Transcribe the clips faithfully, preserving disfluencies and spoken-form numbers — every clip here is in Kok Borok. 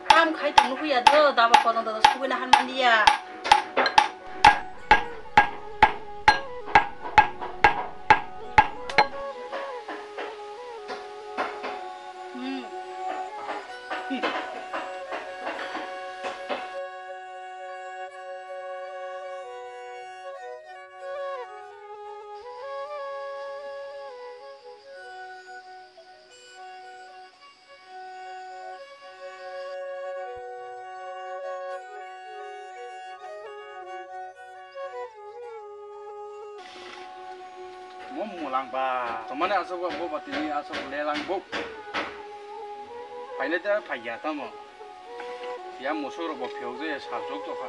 Tam khai tong nukhuya do, daba kono do sugwina han manliya. Hmm. Mo mulang ba, tomani asok bo, bo tini asok lelang bo. Phaile ta phaiya tamo. Ya musuk rok bo phiyok je sal jok tokha.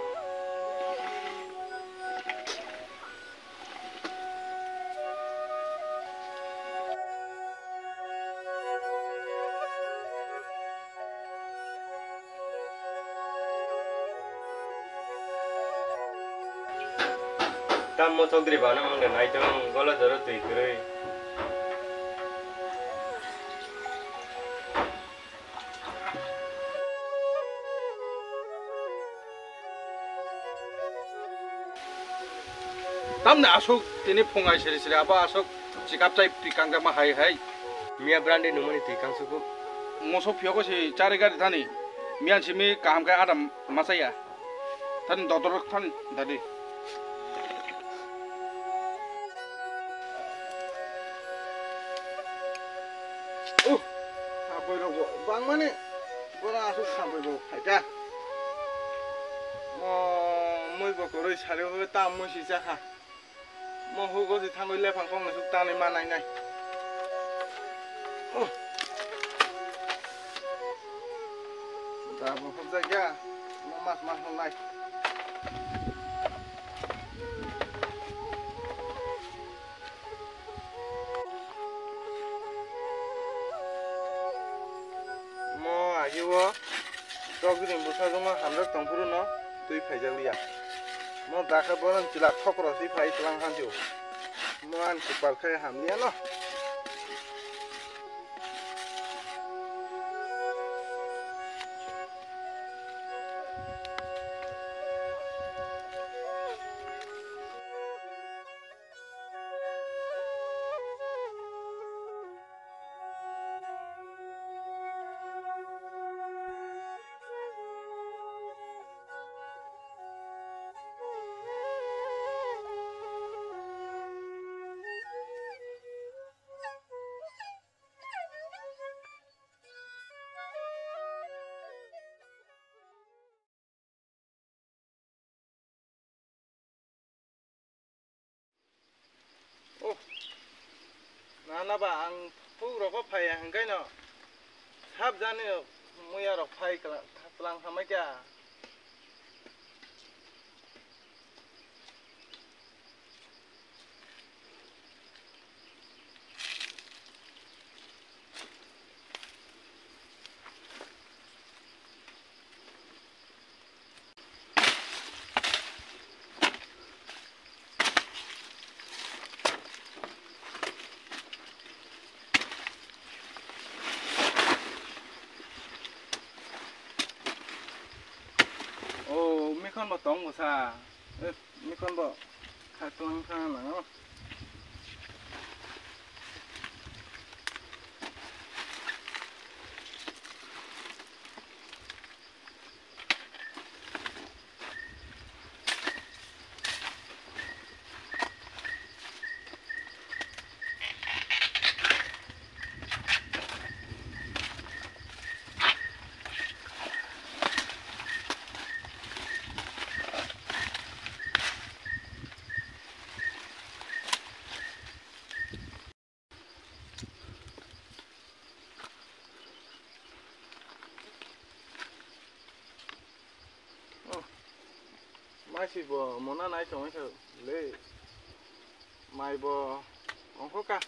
Tammo chokdri bana mangde naitong golo joro twi kwrwi. Tamni aswk tini phungai siri siri abo aswk chikap chai twi kangjama hai hai. Miya brandi nungmani twi kangsuku. Moso phiyoko se chari gari thani. Miyan simi kaham khe adam masaya. Thani dodor thani dadi. Uh, sabai rok bo bang mani, bono aswk sabai bo phaikha. Mo mui bo kwrwi sari o ta mui si chakha. Mo hugo si thangwi lephang kong nasuk tanwi ma nai nai. Uh. Da bo hokjak ya, mo mas mas nai. Mo agi o chokdini bwsajwkno hamjak tongphuru no twi phaijak liya. Mo dakha bono chwla thokro si phai tlang hanju. Mo ani kwpal khe hamliya no. Oh, nana ba ang phuk rogo phai hwnkhe no sab jani muya rok phai tlang hamai kha. Oh, mikon bo tong bwsa. Eh, mikon bo kha tong kha nango. Oh, mai si bo mona nai tongwi kha le. Mai bo ongkho ka.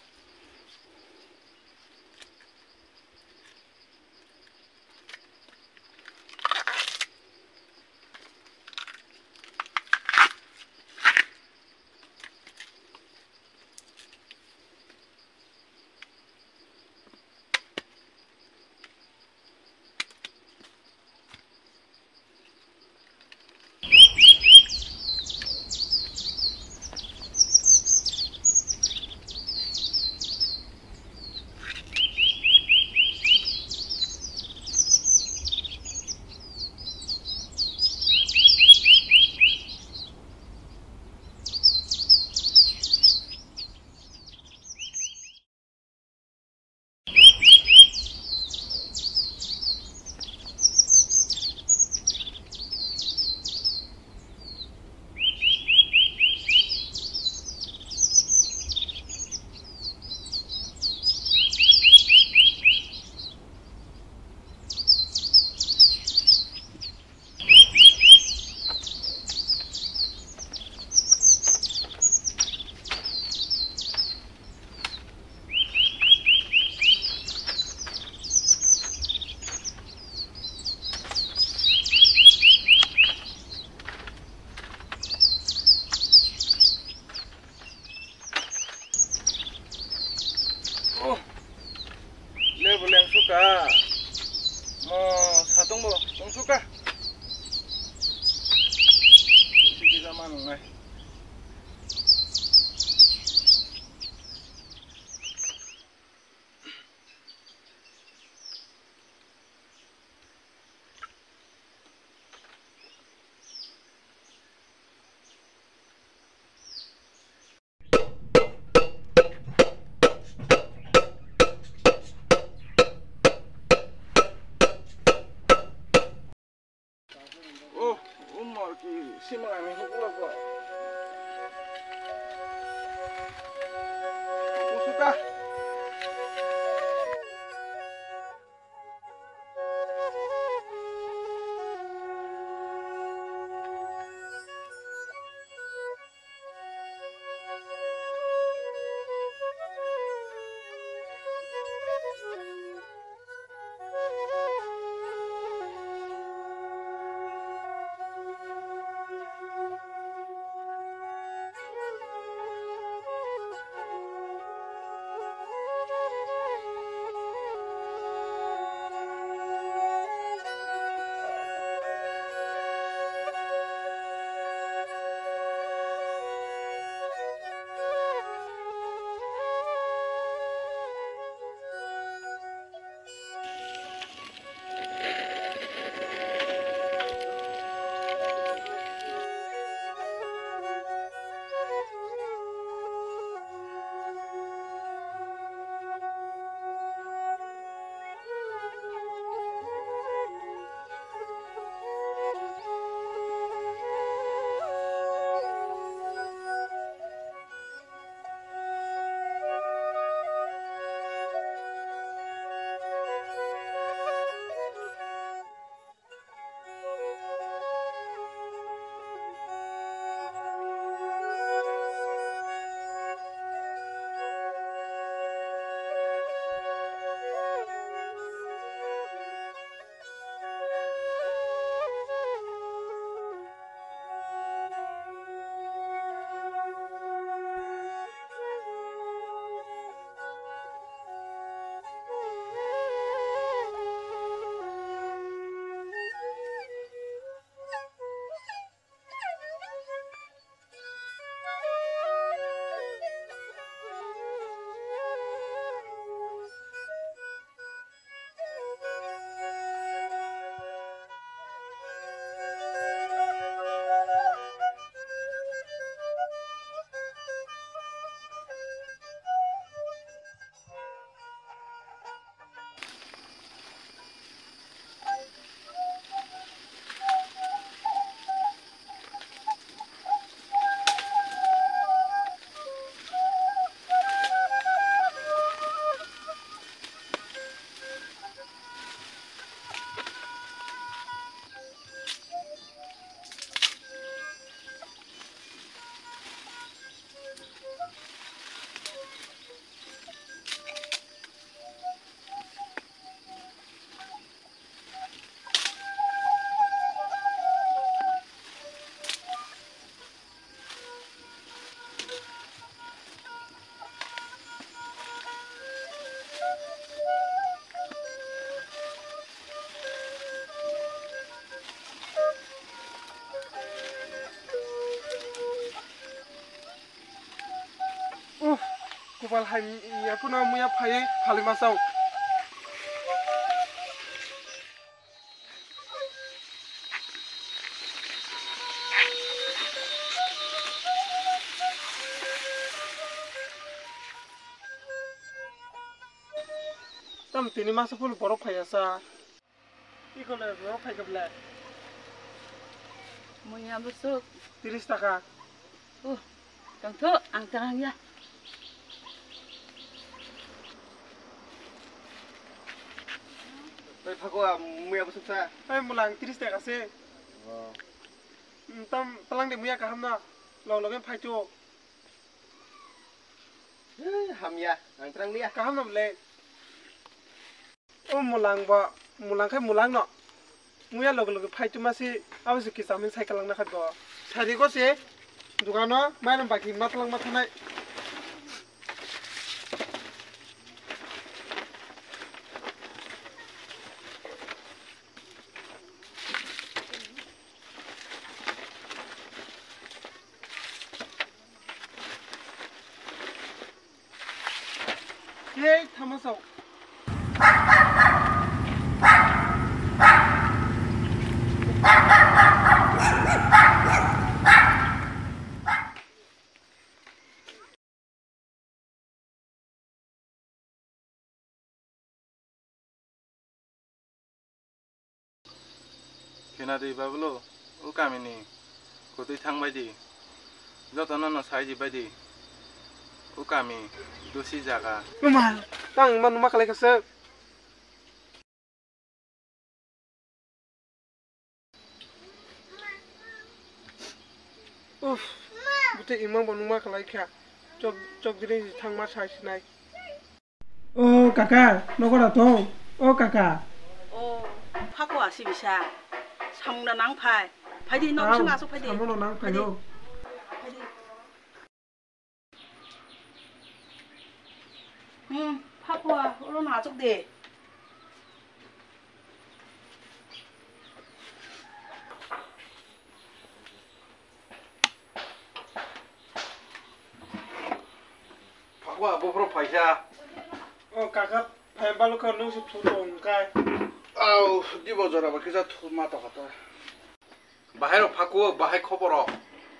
Oh, umar ki simang ani hukula ko. Usuka. Uff, kopal hai ya phano muya phaiwi phalwi ma chao. Tam tini masa phul borok phaiya sa. Iko le borok phai kable. Muya busuk. Tiris taka. Uh, tongtho, ang tangang ya. Oi, phago, ah, muya busuk sa. Oi, mulang tiris taka se. Oh. Hmm, tam, talang de muya kaham na. Lo, lo, phai tu. Eh, hamya, ang terang liya. Kaham na bole. O mulang bo, mulang khai mulang no. Muya loge loge phai tuma si, abo se kichamin cycle lang na khat bo. Sari ko se, dukano, mainam baki matlang mathanai. Hei, thamasao. Khena di Bablu, o kamini kwtwi thang bai di. Jotono no sai di bai di. O kami dosi jaga. Mama, tang ma numa kalai kasa. Uff, bwtwi imang bo nungma khlai kha. Chok, chok diri thangma sai sinai. O kaka, nokora tong. O kaka. O, phakwa si bisa. Samungna nang phai. Phaidi nok sung asuk phaidi. Samono nang phaio. Phaidi. Hmm, phakwa, oro no achuk de. Phakwa, bophoro phaisa. O kaka, phai balukha nung se thu tong kai. Au, dibo jora ba kisa thu ma tokha ta. Bahai rok phaku, bahai khobor rok.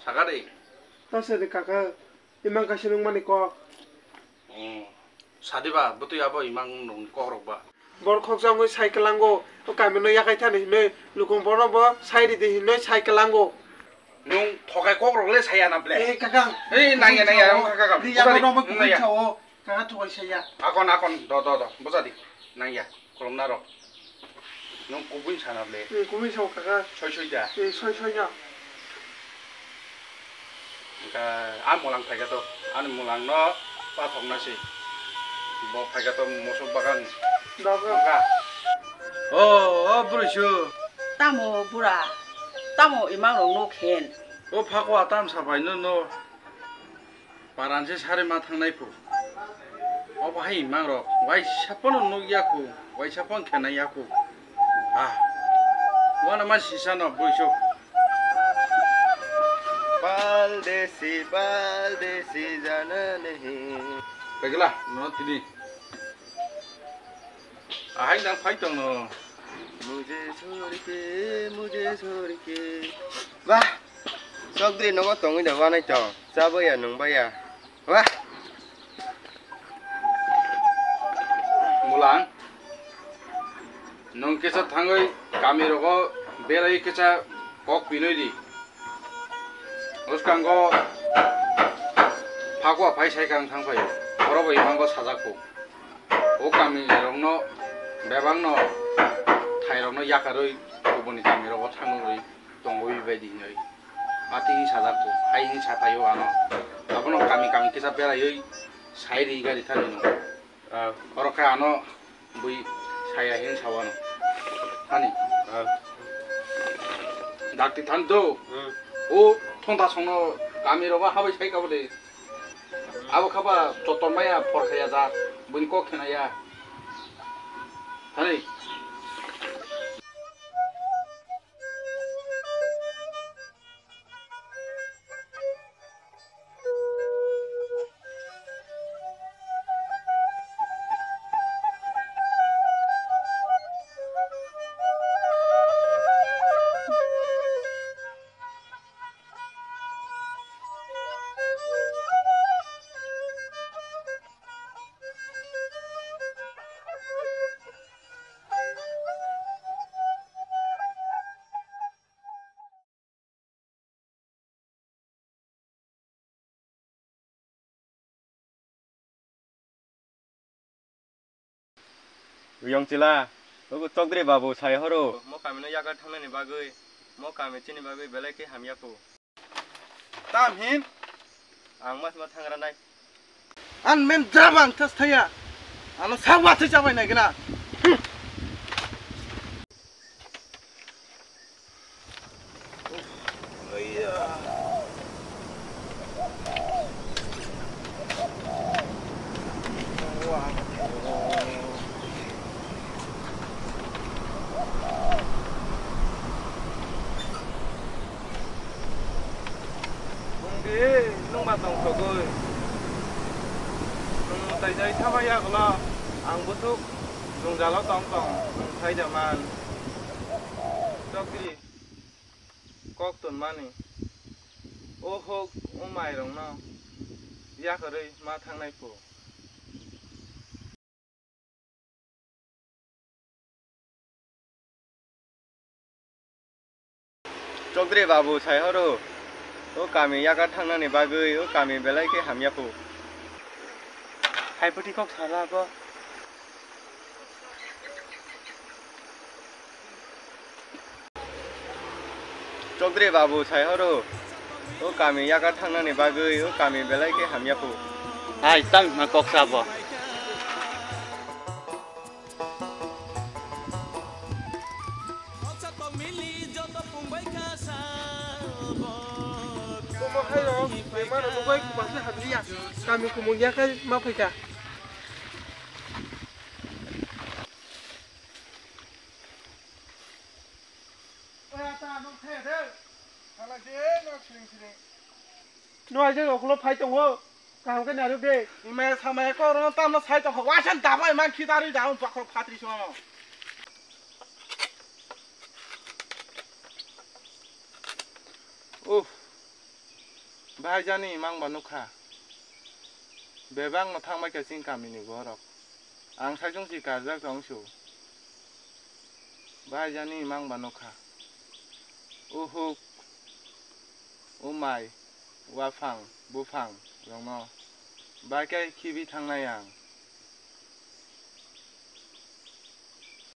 Saka de. Ta se de kaka, imang kaisa nung mani kok. Hmm. Sadi ba, bwtwi abo imang nung kok rok ba. Bor khoksa wngwi sai kwlango, o kami no yakai thani hinwi lukung bono bo sai ridi hinwi sai kwlango. Nung thokai kok rok le saya na ble. Eh, kaka. Eh, nangya, nangya, ang kaka. Di yago no mo kubui chao. Kaka thoi saya. Akon, akon, do, do, do, bujadi. Nangya, kolom na rok. Nung kubui sana ble. Eh, kubui sao kaka. Soi soi da. Eh, soi soi ya. Engka a mulang phaika to, ani mulang no pathok na si. Bo phaika to mosok bagan. Dogo. Engka. O, o bwrwi su. Tamo bura, tamo imang rok no khen. O phakwa tam sabai no no. Paran se sari ma thangnai phu. Obo hai imang rok waisa phano nuk ya khu, waisa phano khenai ya khu. Ah. Wana ma sisa no buisok. Pal desi, pal desi jana nahi. Pegla, no tini. Ahai nang phai tong no. Mujhe chhod ke, mujhe chhod ke. Bah, chokdri nogo tongwi da wanai tong. Chabaya, nungbaya. Wah! Mulang, nwng kisa thangwi kami rogo berai kisa kok pinwi di. Bwskango phakwa phai sai kang thang phaio. Oro bo imango sajak kho. O kami rokno bebakno thai rokno yakarwi kubuni kami rogo thangwi tongwi bai di hinwi. Ati hinwi sajak kho, hai hinwi sa phaio ano. Abono kami kami kisa beraiwi sai ri gari thani no. Ah. Oro khe ano bui saya hinwi sa wano. Hani? Ah. Dakti than do. Hmm. O thonta songno kami rogo habai sai kabo de. Abo khaba choton maya phor khaya da. Buni kok khena ya. Hani? Yong chila, obo Chokdri babu sai horo. Mo kami no yagar thangnani bagwi, mo kami chini bagwi belai khe hamya kho. Tam hin? Ang mas ma thangra nai. An men jaba ang thas thaya. Ano sa wa thai chabai nai gina. Bungdi, nung ma tong thogwi. Nung Taijai thaba yagulo ang bwswk jwngjalo tong tong, nwng phaida man. Chokri kok tonmani, o huk o mairokno yakarwi ma thangnai phu. Chokdri babu, sai horo, o kami yakar thangnani bagwi o kami belai khe hamya phu. Hai phuti kok sala bo. Chokdri babu, sai horo, o kami yakar thangnani bagwi o kami belai khe hamya phu. Hai tang ma kok sabo. Omo hai rok, bemar rok bai kubang se hamliya. Kami kumung yakai ma phaikha. Nwng aijak rok ulo phai tongo, kaham khe narwk de. Imaya samaya kok rwno tamno sai tongkha, waisa dabai man khitarwi da, ang bakhok phatri song. Uff, bahai jani mang ba nukha. Bebak no thang bai kha chini kami ni borok. Ang saichung si karjak tong su. Bahai jani mang ba nukha. O huk, o mai, waphang, buphang rokno bai khe khibi thangnai ang.